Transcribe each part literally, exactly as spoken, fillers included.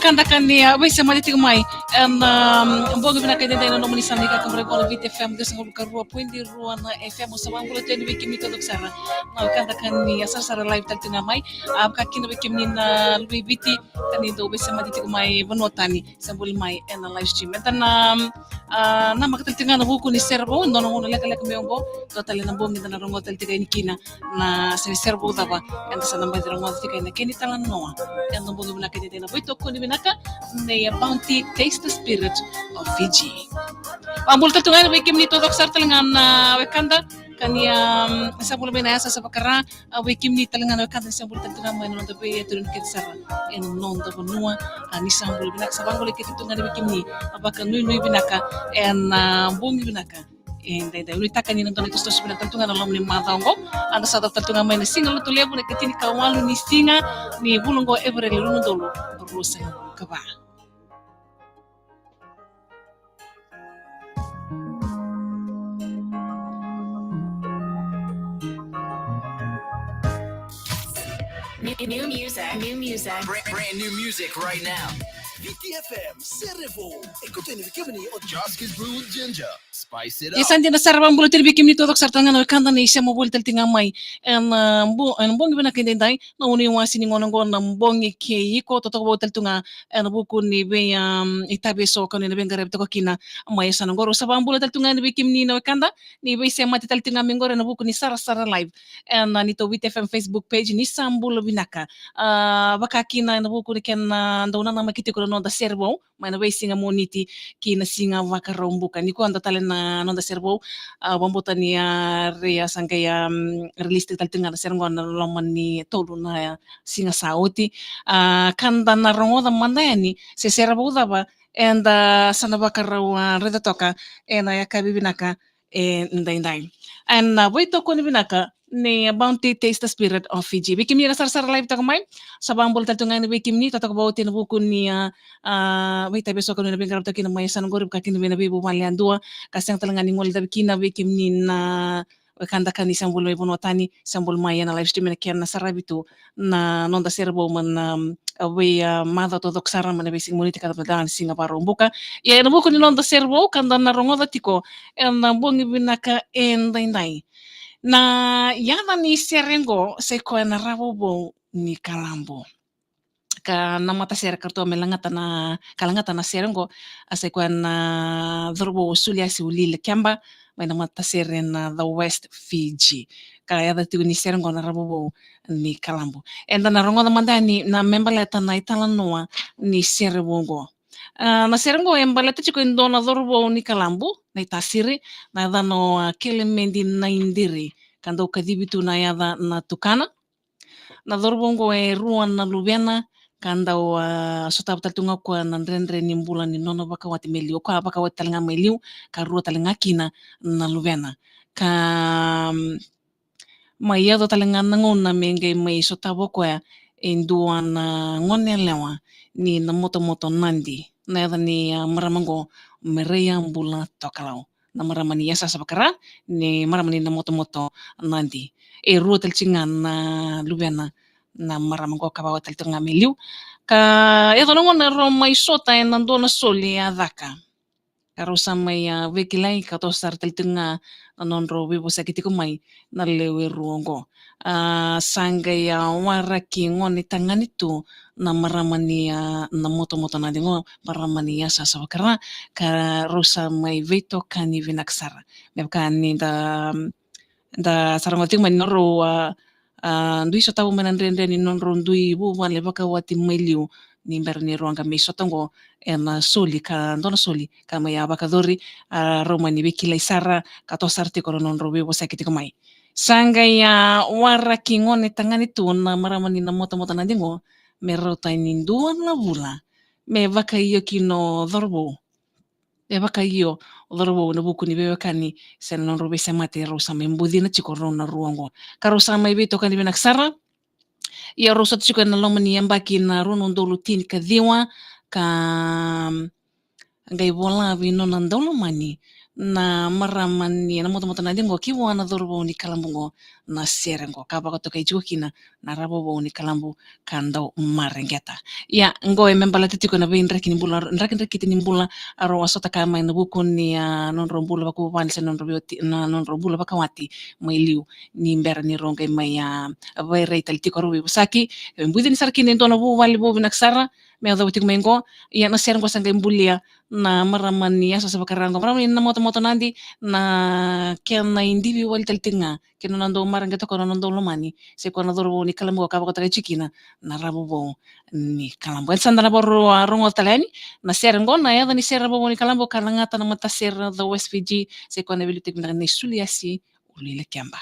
Wekada ka ni, ah, veisemati tiko mai ena, um, bogi vinaka edaidai, na nomuni sami ka kabare qo na Viti F M, ciwasagavulu ka rua poidi rua na F M. Au sa vakabula tiko yani vei kemuni taucoko sara na wekada ka ni, ah, sarasara live tale tiko ga mai. Ah, vakakina vei kemuni na luve i Viti ka ni dau veisemati tiko mai vanua tani, sa buli mai ena live stream. Eda na, um, ah, namaka tale tiko ga na vuku ni sere vou, dua na gauna lekaleka mai oqo, dua tale na bogi eda na rogoca tale tiko yani kina na sere, sere vou cava eda sa na baci rogoca tiko ena kena italanoa ena bogi vinaka edaidai. Na veitokoni vinaka nei Bounty, Taste the Spirit of Fiji. Vakabula tale tu ga yani vei kemuni taucoko sara tale ga na wekada ka ni, um, sa bula mai na yasayasa vakara, ah, vei kemuni tale ga na wekada ni sa bula tale tu ga mai na noda veiyatu ni kece sara ena noda vanua. Ah, ni sa bula vinaka, sa vakabula kece tu ga yani vei kemuni, ah, vakanuinui vinaka ena, ah, bogi vinaka edaidai. Au nuitaka ni na dua na itosotoso vinaka tale tu ga na loma ni macawa oqo. Eda sa cava tale tu ga mai na Siga Lotulevu, na ikatinikawalu ni siga ni vula oqo, Evereli, rua na udolu ruasagavulu ka va. New, new music, new music. Brand, brand new music right now. Viti F M, sere vou. E koto yani vei kemuni o Joskis Brew Ginger. Spice it up. Ia sa dina sara, vakabula tiko yani vei kemuni taucoko sara tale ga na wekada ni sema voli tale tiko ga mai ena, ah, bo-, ena bogi vinaka edaidai. Na unu iwase ni gauna oqo na bogi kei iko, totoka vou tale tu ga ena vuku ni vei, um, itavi eso ka ni na veiqaravi toka kina mai yasana oqo. Au sa vakabula tale tu ga yani vei kemuni na wekada ni veisemati tale tu ga mai oqori ena vuku ni sarasara live ena neitou Viti F M Facebook page. Ni sa bula vinaka. Ah, vakakina ena vuku ni kena, ah, dau nanamaki tiko na noda sere vou mai na veisiga Moniti ki na siga Vakaraubuka. Nikua da tale na noda sere vou, ah, vakabauta ni, ah, rai, ah, sa qai, ah, mm, release tale tu ga na sere oqo ena loma ni tolu na siga sa oti. Ah, ka da na rogoca mada yani se sere vou cava eda sa na vakarau, ah, raica toka ena yakavi vinaka edaidai. Ena, ah, veitokoni vinaka nei Bounty, Taste the Spirit of Fiji. Vei kemuni na sarasara live toka mai, sa vakabula tale tu ga yani vei kemuni, totoka vou ena vuku ni, ah, ah, veitavi eso ka ni na veiqaravi toka kina mai yasana oqori, vakakina vei na veivuvale yadua, ka sega tale ga ni guilecavi kina vei kemuni na wekada ka ni sa bula mai vanua tani, sa bula mai ena live stream ena kena saravi tu na noda sere vou mai na, um, vei, ah, macawa taucoko sara mai na veisiga Moniti ka yaco na siga Vakaraubuka. Ia ena vuku ni noda sere vou ka da na rogoca tiko ena bogi vinaka edaidai, na yaca ni sere oqo sa i koya na Ravouvou ni Kalabu. Ka na matasere ka ratou me lagata na, ka lagata na sere oqo, a, sa i koya na cauravou o Suliasi Ulilekeba mai na matasere na The West Fiji. Ka yaca tiko ni sere oqo na Ravouvou ni Kalabu. Eda na rogoca mada yani na me baleta na italanoa ni sere vou oqo. Ah, na sere oqo e baleta tiko e dua na cauravou ni Kalabu, na iTasiri, na yacana o, ah, Kelemedi Naidiri, ka dau kacivi tu na yaca na Tukana. Na cauravou oqo e rua na luvena, ka dau, ah, sotava tale tu ga o koya na dredre ni bula ni nona vakawati mai liu. O koya a vakawati tale ga mai liu, ka rua tale ga kina na luvena. Ka, mm, mai yaco tale ga na gauna me qai mai sotava o koya e dua na gone yalewa ni Namotomoto Nadi. Na yaca ni, ah, marama oqo o Mereia Bula Tokalau. Na marama ni yasayasa vakara ni marama ni Namotomoto Nadi. E rua tale tiko ga na luvena na marama oqo ka vakawati tale tiko ga mai liu. Ka yaco na gauna rau mai sota ena dua na soli a caka. Ka rau sa mai, ah, veikilai ka toso sara tale tiko ga na nodrau veivosaki tiko mai na lewe rua oqo. Ah, sa qai, ah, waraki gone tagane tu na marama ni, ah, Namotomoto Nadi oqo, marama ni yasayasa vakara, ka rau sa mai veitokani vinaka sara. Me vaka ni da, da sa rogoca tiko mai ni nodrau, ah, ah, dui sotava mai na dredre ni nodrau dui vuvale vakawati mai liu ni bera ni rau qai mai sota oqo ena soli, ka dua na soli ka mai a vakayacori, ah, rau mani veikilai sara ka toso sara tiko na nodrau veivosaki tiko mai. Sa qai, ah, waraki gone tagane tu na marama ni Namotomoto Nadi oqo me rauta ni dua na vula me vakaio kina o cauravou. E vakaio o cauravou ena vuku ni veiwekani se na nodrau veisemati rau sa mai bucina tiko rau na rua oqo. Ka rau sa mai veitokani vinaka sara. Ia rau sota tiko ena loma ni yabaki na rua na udolu tinikaciwa, ka qai vola vei nona daulomani na marama ni, na motomoto Nadi qo ki vua na cauravou ni kalabu qo, na sere qo ka vakatokai tiko kina na Ravovou ni Kalabu ka dau mareqeta. Ia, qo e me baleta tiko na veidraki ni bula, drakidrakita ni bula a rau a sota ka mai na vuku ni, a, nodrau bula vakavuvale se nodrau veiwati, na nodrau bula vakawati mai liu ni bera ni rau qai mai, a, vairai tale tiko a rau veivosaki. E buicini sara kina e dua na vuvale vou vinaka sara me yacova tiko mai qo. Ia na sere qo sa qai bulia na marama ni yasayasa vakara qo, marama ni na motomoto Nadi, na kena idivi wale tale tiko ga kei na nona dau mareqeta koya, na nona dau lomani, se koya na cauravou ni kalabu qo ka vakatokai tiko kina na Ravovou ni Kalabu. Eda sa da na vakarau, a, rogoca tale yani na sere qo, na yaca ni sere Ravovou ni Kalabu ka lagata na matasere na The West Fiji, se koya na veiliutaki vinaka nei Suliasi Uluilakeba.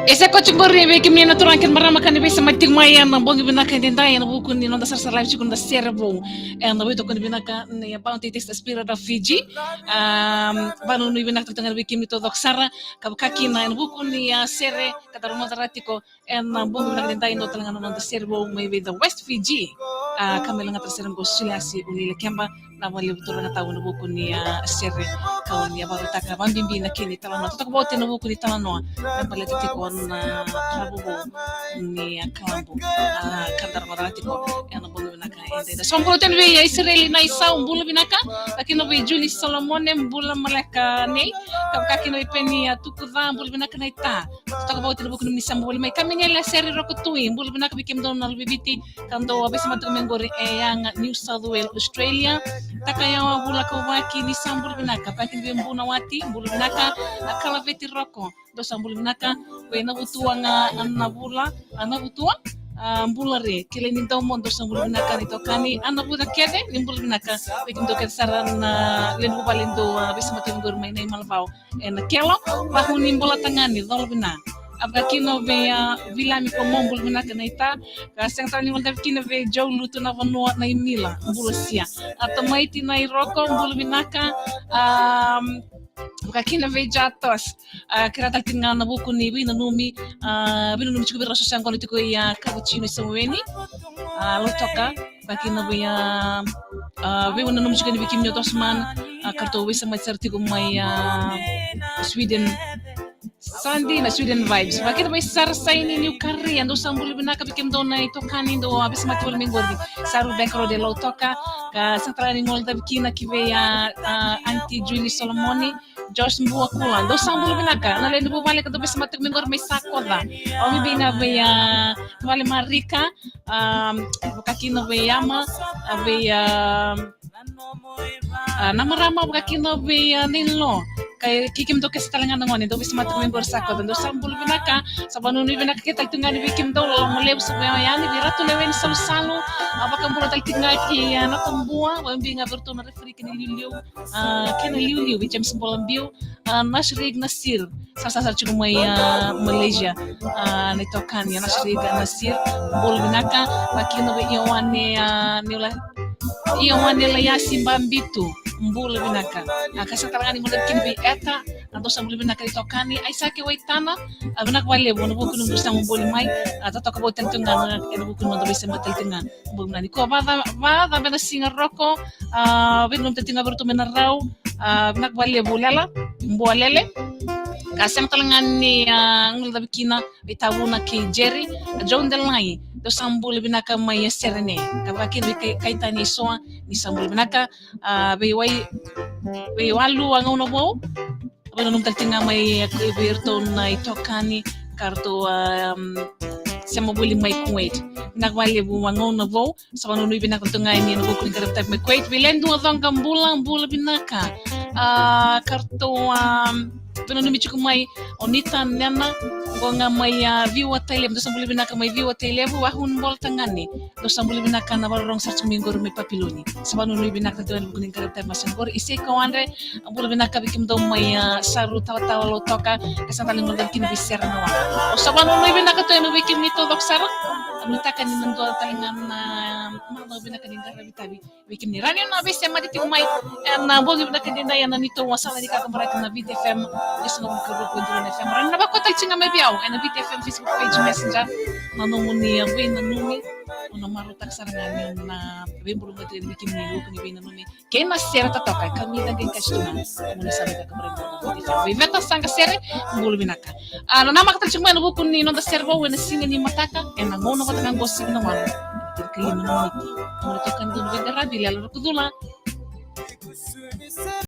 E se koci qori vei kemuni na turaga kei na marama ka ni veisemati tiko mai ena bogi vinaka edaidai ena vuku ni noda sarasara live tiko na sere vou ena veitokoni vinaka ni Bounty Taste, the Spirit of Fiji. Um, vanuinui vinaka tiko ga vei kemuni taucoko sara ka vaka kina ena vuku ni a sere ka da rogoca rawa tiko ena bogi vinaka edaidai, dua tale ga na noda sere vou mai vei the West Fiji. A, ka mai lagata na sere qo Suliasi Ulilekeba. Na vakalevu turaga tau ena vuku ni a sere ka o ni a vakarautaka vakabibi na kena italanoa. Totoka vauti ena vuku ni talanoa me baleta tiko na ravu vou ni a kalabu. A, ka da rogoca tiko ena bogi vinaka edaidai. Sa bula tale vei a Isireli Naisau, bula vinaka. Vaka kina vei Juli Solomone, bula maleka nei. Ka vaka kina vei Peni a Tukuca, bula vinaka Naita. Totoka vauti ena vuku ni nomuni sema voli mai. Kamini Ela Seri Roko Tui, bula vinaka vei kemudou na Luviviti ka dou a veisemati tiko mai qori e Young, New South Wales, Australia. Takayawa Vula Kauvaki, ni sa bula vinaka. Vaka kina vei Bunawati, bula vinaka. A Kalaveti Roko, dou sa bula vinaka. Vei Navutua ga, a Navula, a Navutua, a bula re. Kilai ni Daumo, dou sa bula vinaka. Ni tokani, a Navuca kece, ni bula vinaka. Vei kemudou kece sara na lewe ni vuvale dou a veisemati tiko mai qori mai Naimalavao. Ena Kelo, Vahu ni Bolatagane, colo vina. A vaka kina vei a Vilami Komo, bula vinaka Naita. Ka sega tale ni guilecavi kina vei Joe Lutu na vanua na Imila, bula sia. A Tamaiti Nairoko, bula vinaka. A vaka kina vei Jatos. A kerea tale tiko ga na vuku ni veinanumi, a veinanumi tiko vei ira so sa gone tiko i a Kavucino i Samueni. A Lautoka, vaka kina vei a, a veinanumi tiko yani vei kemuni o Tosman, a ka ratou veisemati sara tiko mai a Sweden. Sandi na Sweden Vibes. Vaka kina vei Sara Saini Niu Kari, a dou sa bula vinaka. Vei kemudou na itokani dou a veisemati voli mai qori. Sa Rebecca Rode Lautoka, ka sega tale ga ni guilecavi kina ki vei a, a Aunty Julie Solomoni, Josh Buakula, dou sa bula vinaka. Na lewe ni vuvale ka dou veisemati tiko mai qori mai Sakoca. Au bibi ga vei a vale Marika, a vaka kina vei Ama, a vei a, a na marama, vaka kina vei a Nilo. Ka kei kemudou kece tale ga na gone dou veisemati tiko mai qori Sakoca, dou sa bula vinaka. Sa vanuinui vinaka kece tale tu ga yani vei kemudou, loloma levu sa vei au yani, vei Ratu Leweni Salusalu, a vakabula tale tiko ga ki a Natabua, au bibi ga vei iratou na referee kei na liuliu. A kei na liuliu vei James Bolabiu, a Nasrig Nasir, sa sa sa tiko mai a Malaysia. A na itokani a Nasrig Nasir, bula vinaka. Vaka kina vei Ioane, a Nila, Ioane Laiasi Babitu, bula vinaka. A ka sega tale ga ni guilecavi kina vei Eta, a dou sa bula vinaka itokani. Aisake Waitana, a vinaka vakalevu ena vuku ni nomu sa boli mai. A totoka vauti tale tu ga ena vuku ni noda veisemati tale tu ga. Bogi vinaka nikua, vaca, vaca beka na siga Roko, a veinanumi tale tu ga vei iratou mai na Rau, a vinaka vakalevu Lela, Bua Lele. Ka sega tale ga ni a guilecavi kina vei Tavuna kei Jerry, a Joe Delai, dou sa bula vinaka mai a Serene. Ka vaka kina vei Kai, Kaitani Soa, ni sa bula vinaka, a vei Wai, vei Walu a gauna vou. Veinanumi tale tu ga mai vei iratou na itokani ka ratou a sema voli mai Kuwait. Vinaka vakalevu a gauna vou. Sa vanuinui vinaka tale tu ga yani ena vuku ni qaravi tavi mai Kuwait. Vei Ledua Coqa, bula, bula vinaka. A ka ratou a veinanumi tiko mai o Nita Nena, qo ga mai a Viwa Tailevu, dou sa bula vinaka mai Viwa Tailevu. Vahu ni Bolatagane, dou sa bula vinaka na vakarorogo sara tiko mai qori mai Papiloni. Sa vanuinui vinaka tale tu ga ena vuku ni qaravi tavi mai qori. Isei Kawadre, a bula vinaka vei kemudou mai a Saru, Talatala Lautoka, ka sega tale ni guilecavi kina vei Sera Nawa. Au sa vanuinui vinaka tu yani vei kemuni taucoko sara. Au nuitaka ni na dua tale ga na macawa vinaka ni qaravi tavi vei kemuni. Rawa ni na veisemati tiko mai ena bogi vinaka edaidai ena neitou a sala ni kakaburaki na Viti F M, ni sa na vuku ruku e dua na F M. Rawa ni na vakau tale tiko ga mai vei au ena Viti F M Facebook page Messenger na nomuni a veinanumi. Au na marautaka sara ga ni na veibulugati yani vei kemuni vuku ni veinanumi kei na sere totoka, ka mi da qai qasi tu ga. Mo ni sa mai kakaburaki na Viti F M. Vei Veta Saqa Sere, bula vinaka. A nanamaka tale tiko mai ena vuku ni noda sere vou ena siga ni mataka, ena gauna vata ga qo, siga na walu, ena tinikalima na miniti. Mo ni toka ni dua na veiqaravi, Lela Roko Cula.